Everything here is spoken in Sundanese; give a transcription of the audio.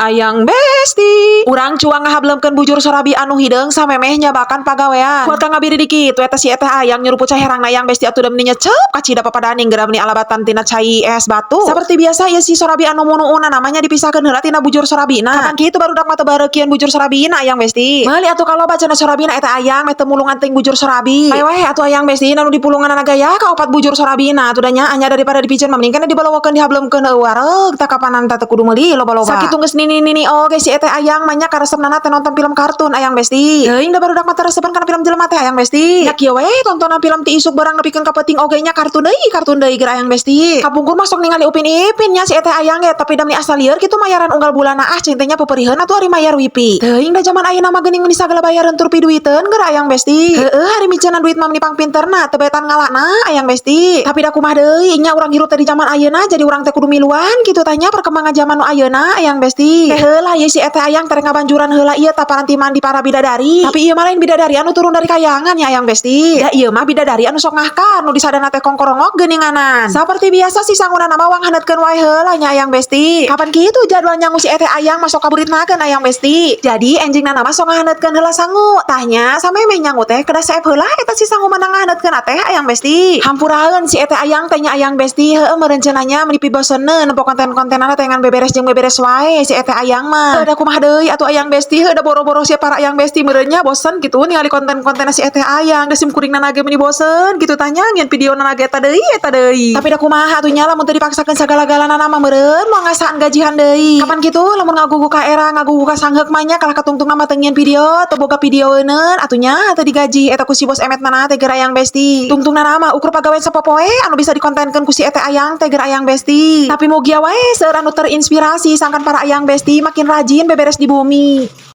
Ayang Besti. Urang cuang ngahablemkeun bujur sorabi anu hideung samemeh nyabakan pagawean. Kuat ka ngabiri dikit we teh si eteh ayang nyuruput caherang ayang Besti atuh da meuni nyecep kacida papadaning geura meuni alabatan tina cai es batu. Seperti biasa ya si sorabi anu munuuna namanya dipisahkeun heula tina bujur sorabina. Kapan kitu barudak mah teu bareukieun bujur sorabina, Ayang Besti. Meuli atuh kaloba cenah sorabina eta ayang meh teu mulungan teuing bujur sorabi. Hayo we atuh, Ayang Besti, anu dipulungan gaya ka opat bujur sorabina atuh da nya anya daripada dipiceun mah mending keneh dibalowokeun, dihablemkeun wareg tah kapanan teh teu kudu meuli loba-loba. Sakitu geus nini-nini oge si eteh ayang mah nya karesepnana teh nonton film kartun, Ayang Besti. Teuing da barudak mah teu resepan kana film jelema teh, Ayang Besti. Nya kieu we tontonan film ti isuk barang nepikeun ka peuting oge nya kartun deui geura, Ayang Besti. Kapungkur mah sok ningali Upin Ipin nya si eteh ayang ge, tapi da meuni asa lieur kitu mayaran unggal bulanna, ah cing teh nya peperiheun atuh ari mayar wifi. Teuing da zaman ayeuna mah geuning meuni sagala bayareun tur piduiteun geura, Ayang Besti. Heueuh, ari miceunan duit mah meuni pangpinterna teu betan ngalana, Ayang Besti. Tapi da kumaha deui nya, urang hirup teh di zaman ayeuna, jadi urang teh kudu miluan kitu tah nya perkembangan zaman nu ayeuna, Ayang Besti. Teh heula ye si eteh ayang teh ngabanjuran heula ieu tah paranti mandi para bidadari. Tapi ieu mah lain bidadari anu turun dari kayangan ya, Ayang Besti. Da ieu mah bidadari anu sok ngahkan nu disadana teh kongkorongok geuninganan. Saperti biasa si sanguna mah wanghanetkeun wae heula nya, Ayang Besti. Kapan kitu jadwal nyangu si eteh ayang masuk ka buritnakeun, Ayang Besti. Jadi enjingna mah sok ngahaneutkeun heula sangu. Tah nya samemeh nyangu teh kedah seep heula eta si sangu mana ngahaneutkeun teh, Ayang Besti. Hampuraeun si eteh ayang teh nya, Ayang Besti, heueuh meureun cenah meuni piboseneun nempo konten-kontenana teh ngan beberes jeung beberes wae si eteh ayang mah. Heuh, da kumaha deui atuh, Ayang Besti, heuh da boro-boro sia para Ayang Besti meureun nya bosen kitu ningali konten-kontenna si eteh ayang, da sim kuringna ge meuni bosen kitu tah nya ngieun videona ge eta deui eta deui. Tapi da kumaha atuh nya, lamun teu dipaksakeun sagala-galana mah meureun moal ngasaan gajihan deui. Kapan kitu lamun ngagugu ka era ngagugu ka sangheuk mah nya kalah katungtungna mah teu ngieun video, teu boga videoeuneun atuh nya teu digaji eta ku si bos emet mana teh geura, Ayang Besti. Tungtungna mah ukur pagawean sapopoe anu bisa dikontenkeun ku si eteh ayang teh geura, Ayang Besti. Tapi mugia wae seueur anu terinspirasi sangkan para Ayang Besti makin rajin beberes di bumi.